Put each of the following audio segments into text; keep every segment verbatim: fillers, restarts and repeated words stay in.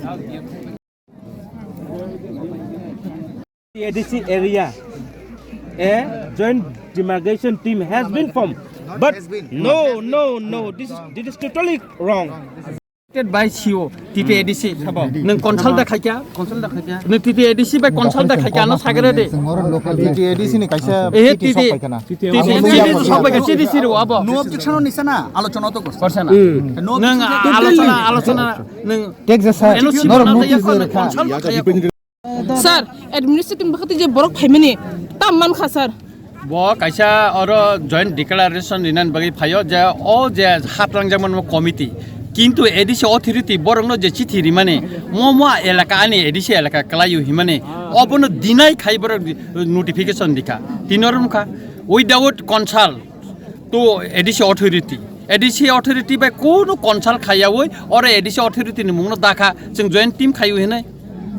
A D C area, a joint demarcation team has been formed. But no, no, no, this is, this is totally wrong. By C O, T T A D C sabo. Nang consult da khaikya? Consult da khaikya? Nang T T A D C by consult da khaikya, ano sagre de. T T A D C ni kaisa Eh, petition T T, paikana. T T A D C ni sok paikha, C D C ro abo. No objection ni sana, alochona to korsa. Korsa na. Hmm. No Nang objection. Alochona, alochona, nang Take the side. Eno si Norok mana notice ya de ko, lekha. Consult da khaikya. Sir, administrative bwkhati je borok phaimani tam man kha, sir. Bo kaisa oro joint declaration rinani bagwi phaio je o je haplang jakmani committee. Kintu A D C authority borokno je chithi rimani, mo mo elaka ani A D C elaka kwlaio himani, obono deny khai borok notification dikha. Tini oro wngkha without consult to A D C authority. A D C authority bai kunu consult khaiyawi oro A D C authority ni mungno dakha, chwng joint team khaiwi hinwi.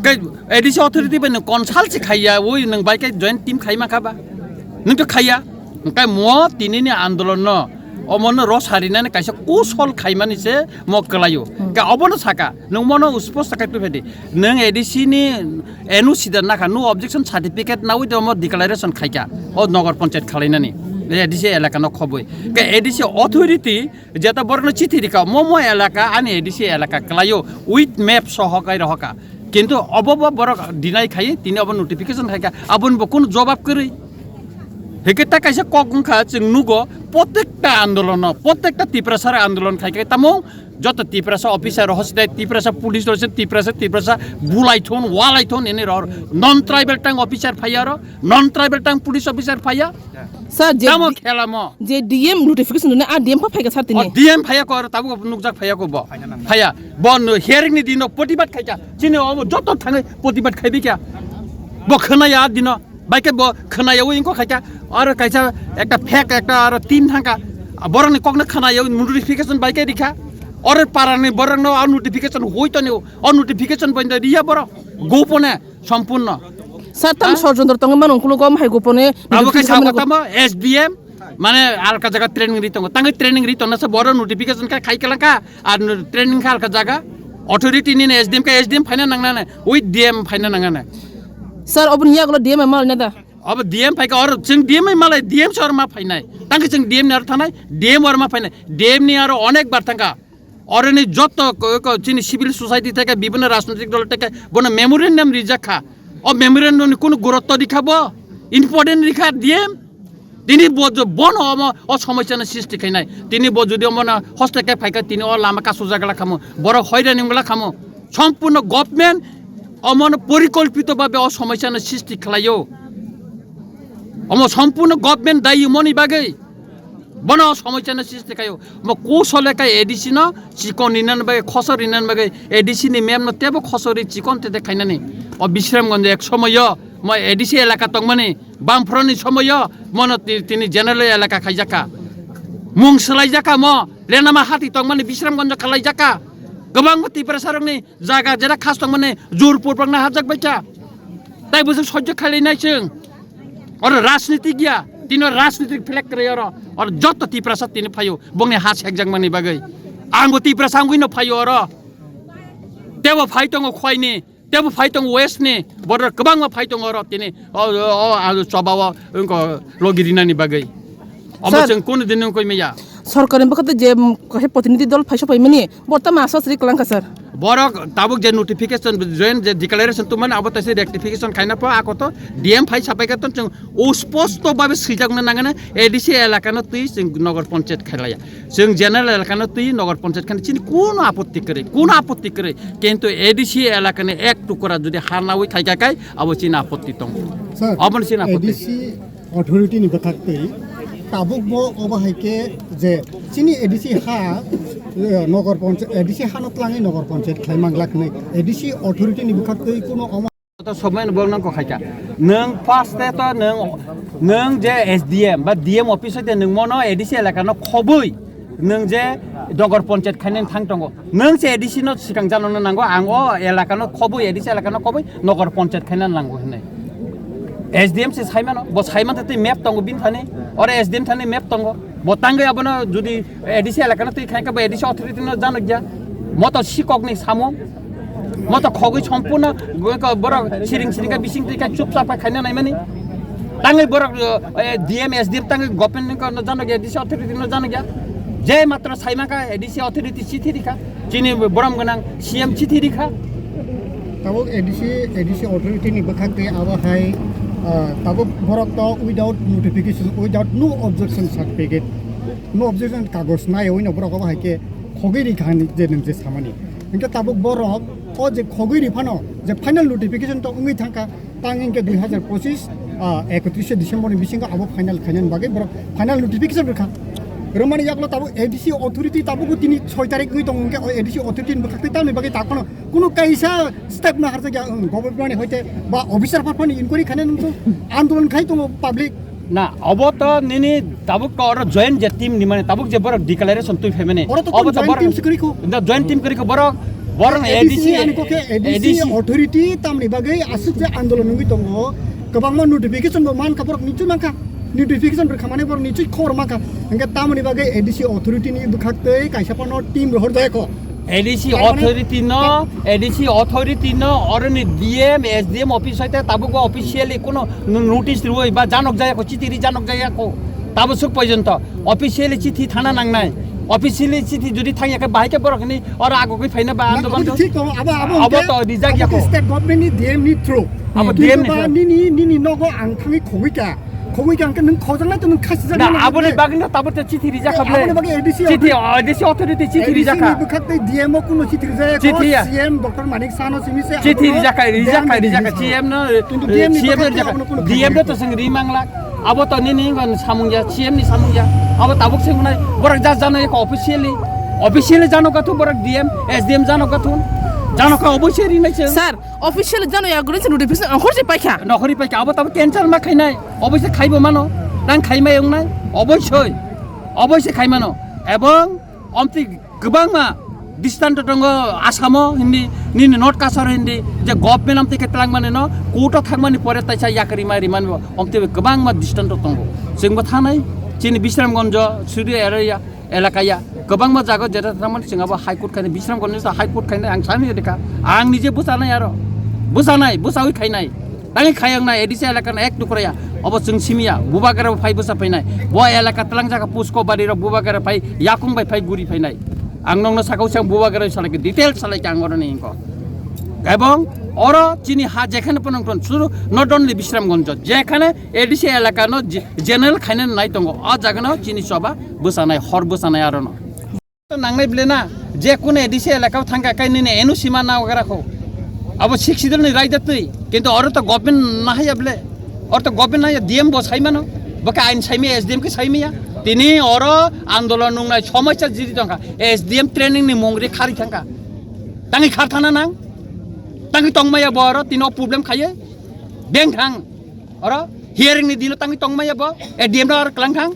Kai A D C authority bai nwng consult se khaiyawi nwng bai kai joint team khaima kha ba? Nwng to khaiya. Kai mo tini ni andolon no omono ro sarinani kaisa kusol khaimani se mo kwlaio. Hmm. Kai obono saka, nwng mono uspo sakai tu phedi. Nwng A D C ni N O C da nakha, no objection certificate nawi de omo declaration khaikha. O Nagar Panchayat khalainani. A D C elaka no khobwi. Kai A D C authority jeta borokno chithi rikha, mo mo elaka ani A D C elaka kwlaio with map soho kai rohoka. Kintu obo bo borok deny khai, tini obo notification khaikha, aboni bo kunu jobab kwrwi. Heke ta kaisa kok wngkha, chwng nugo, protekta andolono, protekta Tiprasa andolon khaikha, tamo joto Tiprasa officer, hospital Tiprasa, police station Tiprasa, Tiprasa bulai thon, walai thon, ini ror non tribal tang officer phaiya ro, non tribal tang police officer phaiya. Sir, je tamo di-, khela mo. Je D M notification dune, a D M pha phaikha sir tini. O D M phaiya ko, tabuk nukjak phaiya ko bo. Phaiya. Bo no hearing ni dino protibad khaikha. Chini obo joto thangwi protibad khaibi kya. Bo khwnaya dino. Baikhe bo khwnaya wi inko khaikha. Aro kaisa ekta fake ekta aro team thangkha. Borokni kokno khwnaya wi notification baikhe rikha. Oro parani borokno a notification hoi toni. O notification bondo riya borok. Gopone. Sampurno. Sir, tam ha? Sojondro tongwi mano, unkulugo omo hai gopone. Abo khe notification sabo mano. Tamo S D M, mane alka jaga training ri tongo. Tangwi training ri tongna se boro notification khe khai kelangkha, ar no-, training khe alka jaga. Authority ni S D M khe S D M phaina nangnane, ui D M phaina nangnane. Sir, oboni yagulo D M mal na da? Abo D M phaikha, or chwng D M malai, D M sor ma phainai. Tangwi chwng D M ni ar thanai, D M or ma phainai. D M ni aro onek bar thangkha. Oroni joto ko-, ko-, chini civil society theke, bibhinno rajnoitik dol theke bono memorandum rijak kha. O memorandum ni kunu gurutto rikha bo? Important rikha D M? Tini bo jo-, bono omo o somosya no srishti khainai. Tini bo jodi omo na hoste khe phaikha, tini o lama kasujak la khamo. Borok hoirani wngla khamo. Sompurno government omo no porikolpito bhabe o somosya no srishti khlaio. Omo sompurno government dayi moni bagwi. Bono somosya no srishti khaio. Mo kusole kai A D C no chikon rinani bagwi, khosor rinani bagwi A D C ni mem no tebo khosor ri chikon tete khainani. O Bisramganj ek somoyo mo A D C elaka tongmani, Bamfront ni somoyo mono ti-, tini general elaka khaijakha. Mung swlaijakha mo, Lenama hati tongmani Bisramganj khalaijaka. Kwbangma Tiprasa rokni jaga jera khas tongmani jor purpakna hajak baikha. Tai bwswk sojjo khailai nai chwng. Oro rajniti giya, tino rajniti phlek kwrwi oro. Oro joto Tiprasa tini phaio, bongni ha sekjakmani bagwi. Angbo Tiprasa wngwino phaio oro. Tebo phai tongo khoini, tebo phai tongo west ni, border kwbangma phai tongo oro tini. O, o, o, ano choba o wngko logi rinani bagwi. Omo Sir, chwng kunu din wngkoi maya. Sorkarni bwkhate je, mm, kaisa protinidhi dol phai sopaimani, Bortama aswk sri kwlangkha, sir. Borok tabuk je notification, joint je declaration tongmani, abo taisa rectification khaina pho, ako to D M phai sapai kha to chwng o sposto babe swijak na nangana, A D C elaka no twi chwng Nagar Panchayat khailaya. Chwng general elaka no twi Nagar Panchayat khaina chini kuno apotti kwrwi, kuno apotti kwrwi. Kintu A D C elaka ni ek tukra jodi ha nawi khai kha kai, abo chini apotti tongo. Sir, abo chini apotti. A D C authority ni bwkhak twi tabuk bo obo hai khe je chini A D C ha, eh, Nagar Panchayat, A D C ha no twlangwi Nagar Panchayat khlai manglak hinwi A D C authority ni bwkhak twi kuno omo. To somai no bol nang ko khaika. Nwng first te to nwng, nwng je S D M ba D M office te nwng mono A D C elaka no khobwi nwng je Nagar Panchayat khainani thang tongo. Nwng se A D C no sikang jano no nango, ang o elaka no khobwi, A D C elaka no khobwi Nagar Panchayat khaina nango hinwi. S D M se saimano, bo saiman tei map tongo bini thani, oro S D M thani map tongo. Bo tangwi abono jodi A D C elaka no twi khaika bo A D C authority no jano gya. Moto sikok ni samung. Moto khogwi sompurno go-, go-, borok siring siring khe bising twi khe chupchap khe khaina naimani. Tangwi borok, eh, D M, S D M tangwi government ni kono jano gya, D C authority no jano gya. Je matro saimaka A D C authority chithi rikha. Chini borom gwnang C M chithi rikha. Tabuk A D C, A D C authority ni bwkhak tei abo hai, ah, tabuk borok to without notification, without no objection certificate, no objection kagoj nai oino borok abo hai khe khogwi rikha hinwi je nwng je samani. Hinkhe tabuk borok o je khogwi riphano je final notification to wngwi thangkha, tang hinkhe dui hazar pochis, ah, ekotrishe December ni bisingo abo final khainani bagwi borok final notification rwkha. Rwmani yaklo tabuk A D C authority tabukbo tini soi tarik wngwi tongo, hinkhe o A D C authority ni bwkhak tei tamni bagwi takhwno kunu kaisa step no harjakya, wng, government ni hoite ba officer phaphani inquiry khainai nung andolon khai tongo public. Na, obo to nini tabuk to oro joint je team ni mane, tabuk je borok declaration twi phaimani. Oro to obo to joint borok team se kwrwi kho. Da joint team kwrwi kho borok, borok A D C, ani kokhe A D C, A D C authority tamni bagwi aswk je andolon wngwi tongo. Kwbangma notification bo mankha borok nichwi mankha. Notification rwkha mane borok nichwi khobor mankha. Hingke tamni bagwi A D C authority ni bwkhak tei kaisa phano team rohor jaya kho. A D C Tarmane authority no, A D C authority no oroni D M, S D M office hoite tabuk bo officially kuno notice rwoi ba janok jaya kho, chithi ri janok jaya kho. Tabo suk porjonto officially chithi thana nangnai. Officially chithi jodi thangya khe bahai khe borok ni oro agogwi phaina ba Na, ando abo bando. Thik tongo, abo, abo Abo hingke, to rijak abo ya khe kho. State government ni D M ni through. Abo Kintu D M ni ba through. Nini, nini nogo ang thangwi khogwi ka. Khogwi ka hingke nwng khojaknai to nwng khasi jak Na, nang aboni hingke. Bagwi no tabo te chithi rijak kha ble. Aboni bagwi A D C Chithi, authority, A D C authority chithi A D C rijak kha. Ni bwkhak tei D M o kuno chithi rijak kho. Chithi ya. C M Doctor Manik Saha no simi se Chithi abono rijak kha, rijak kha, D M ni rijak kha. Chithi. C M no, Kintu D M ni C M no bwkhak tei rijak kha. Abono kuno D M no to sing ri manglak. Abo to nini ngan samung ya, C M ni samung ya. Abo tabuk sing nai, borok ja jano eko officially. Officially jano kathu borok D M, S D M jano kathu. Jano kha obviously ri nai se. Sir, officially jano ya guri se notification okhor se paikha. Nokhori paikha, abo tabuk cancel ma khainai. Obviously khaibo mano. Nang khaimai wngnai. Obviously. Obviously khaimano. Ebong omtwi kwbangma distance tongo Asamo hindi, nini North Kachar hindi, je government amtwi khe twlangmani no, court o thangmani pore taisa yakri ma rimani bo, omtwi kwbangma distance tongo. Chwngbo thanai, chini Bisramganj, Sudu area, elakaya, kwbangma jaga jeta thangmani chwng abo High Court khainai, Bisramganj ni High Court khainai, ang sani rikha, ang nije bwchanai aro, bwchanai, bwchawi khainai. Tangwi khayang na A D C elaka na ek tukra ya. Obo chwng simi ya. Bubagra bo phai bwsa phainai. Bo elaka twlang jaga Pusko bari rok Bubagra phai yakung bai phai guri phainai. Ang nokno sakau sang Bubagra salai ke detail salai ke ang oro ni ingko. Ebong oro chini ha jekhane ponong ton suru not only Bisramganj, jekhane A D C elaka no je-, general khainani nai tongo. O jaga no chini choba bwsanai, hor bwsanai aro no. To nangnai bile na, je kuno A D C elaka o thangkha kai nini N O C ma nagra kho. Abo Sixth Schedule ni raida twi, kintu oro to government nahaya bile. Oro to government nahaya, D M bo saimano. Bo khe ain saimaya, S D M khe saimaya. Tini oro andolon nungnai somosa jiri tongkha. S D M training ni mungri khari thangkha. Tangwi khar thana nang. Tangwi tongmaya bo oro tini o problem khaye. Beng thang. Oro hearing ni dino tangwi tongmaya bo. A D M no oro klang thang.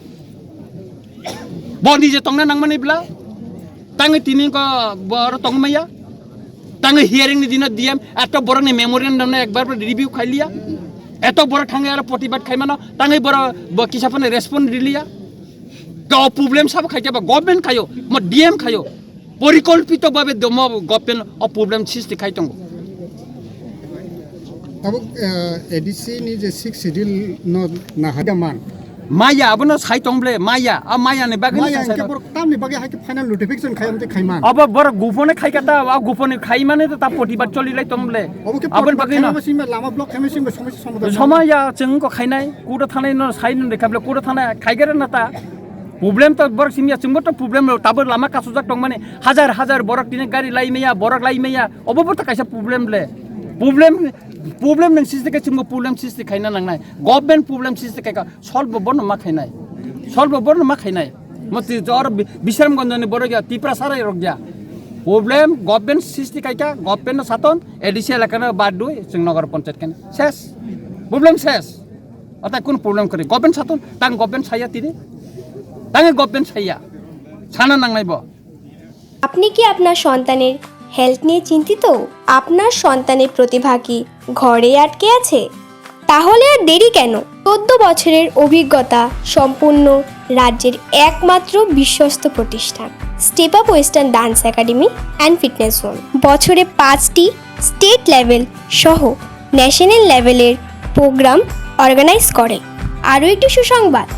Bo nije tongna nangmani bla. Tangwi tini ko boro tongmaya. Tangwi hearing ni dino D M eto borok ni memorandum no ekbar bo review khailiya. Eto borok thangwi aro protibad khaimano. Tangwi boro bo kisa phano respond riliya. Ko problem sabo khaikhe ba government khayo, mo D M khayo. Porikolpito babe domo government o problem sristi khai tongo. Tabuk, eh, A D C ni je Sixth Schedule no nahada man. Maya, abono sai tong ble, maya, a maya ni bagwi Maya sa-, hingke sa-, borok tamni bagwi hai khe final notification khai amte khai man. Abo borok gupone khai kata, a gupone khai mane to ta protibad choli lai tong ble. Obo khe Aboni protibad bagwi no. Khaima sima lama block khaima sima somosya somadhan. Somaya chwng ko khainai, kudo thanai no sai no dekha ble, kudo thanai khai gere na ta. Problem to borok simi ya, chwngbo to problem rok, tabuk lama kasujak tongmani, hajar hajar borok tini gari lai maya, borok lai maya, obo bo to kaisa problem le. Problem, problem nang sristi khe chwngbo problem sristi khaina nangnai. Government problem sristi khaika, solve bo bono ma khainai. Solve bo bono ma khainai. Moti jor bi-, Bisramganj ni borok ya, Tiprasa rok ya. Problem government sristi khaika, government no saton, A D C elaka no bad dui, chwng Nagar Panchayat khaina. Ses. Problem ses. Otai kun problem kwrwi? Government saton, tang government saya tini. Tang government saya. Sana nangnai bo. আপনি কি আপনার সন্তানের হেলথ নিয়ে চিন্তিত? আপনার সন্তানের প্রতিভা কি ঘরেই আটকে আছে? তাহলে আর দেরি কেন? চোদ্দ বছরের অভিজ্ঞতা সম্পন্ন রাজ্যের একমাত্র বিশ্বস্ত প্রতিষ্ঠান step up western dance academy and fitness zone. বছরে পাঁচটি স্টেট লেভেল সহ ন্যাশনাল লেভেলের প্রোগ্রাম অর্গানাইজ করে। আরও একটি সুসংবাদ,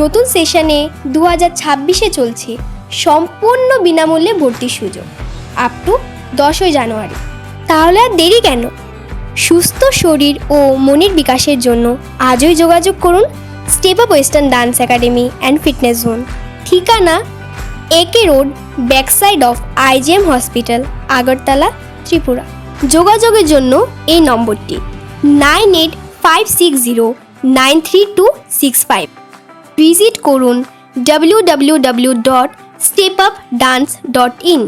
নতুন সেশনে দু হাজার ছাব্বিশে চলছে সম্পূর্ণ বিনামূল্যে ভর্তির সুযোগ, আপ টু দশই জানুয়ারি। তাহলে আর দেরি কেন? সুস্থ শরীর ও মনের বিকাশের জন্য আজই যোগাযোগ করুন step up western dance academy and fitness zone. ঠিকানা: A K road, back side of IGM hospital, Agartala, Tripura. যোগাযোগের জন্য এই নম্বরটি: nine eight five six zero nine three two six five. Visit করুন W W W dot step up dance dot in.